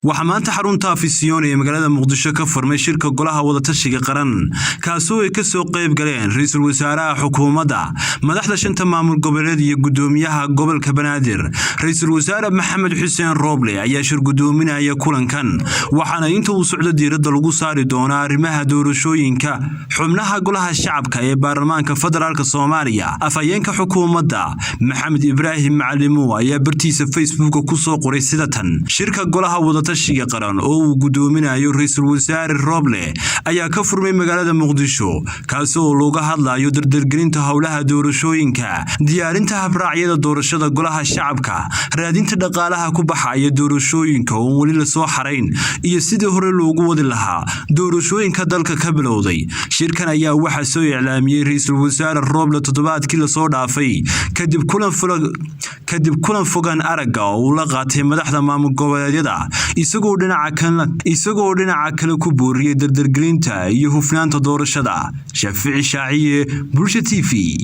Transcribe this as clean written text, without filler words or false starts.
Waxaa maanta xarunta Afisyoon ee magaalada Muqdisho ka furmay shirka Golaha Wadatashiga Qaran, kaasoo ay kasoo qayb galeen ra-iisul wasaaraha xukuumadda, madaxda shanta maamul goboleed iyo gudoomiyaha gobolka Banaadir. Ra-iisul Wasaare Maxamed Xuseen Rooble ayaa shir gudoominaya kulankan, waxaana inta uu socdo diiradda lagu saari doonaa arrimaha doorashooyinka xubnaha Golaha Shacabka ee Baarlamaanka Federaalka Soomaaliya. Afhayeenka xukuumadda, Maxamed Ibraahim Macalimow, ayaa bartiisa Facebooka kusoo qoray sida tan: "Shirka Golaha Wadatashiga Qaran oo uu gudoominayo ra-iisul wasaare Rooble ayaa ka furmay magaalada Muqdisho, kaasi oo looga hadlayo dardargelinta howlaha doorashooyinka, diyaarinta habraacyada doorashada Golaha Shacabka, raadinta dhaqaalaha ku baxaya doorashooyinka oon weli lasoo xarayn iyo sidii hore loogu wadi lahaa doorashooyinka dalka ka bilowday." Shirkan ayaa waxaa soo iclaamiyey ra-iisul wasaare Rooble toddobaadkii lasoo dhaafay, kadib kulan fogaan aragga oo uu la qaatay madaxda maamul goboleedyada, isagoo dhinaca kale ku booriyey dardargelinta iyo hufnaanta doorashada. Shaafici Shaaciye, Bulsha TV.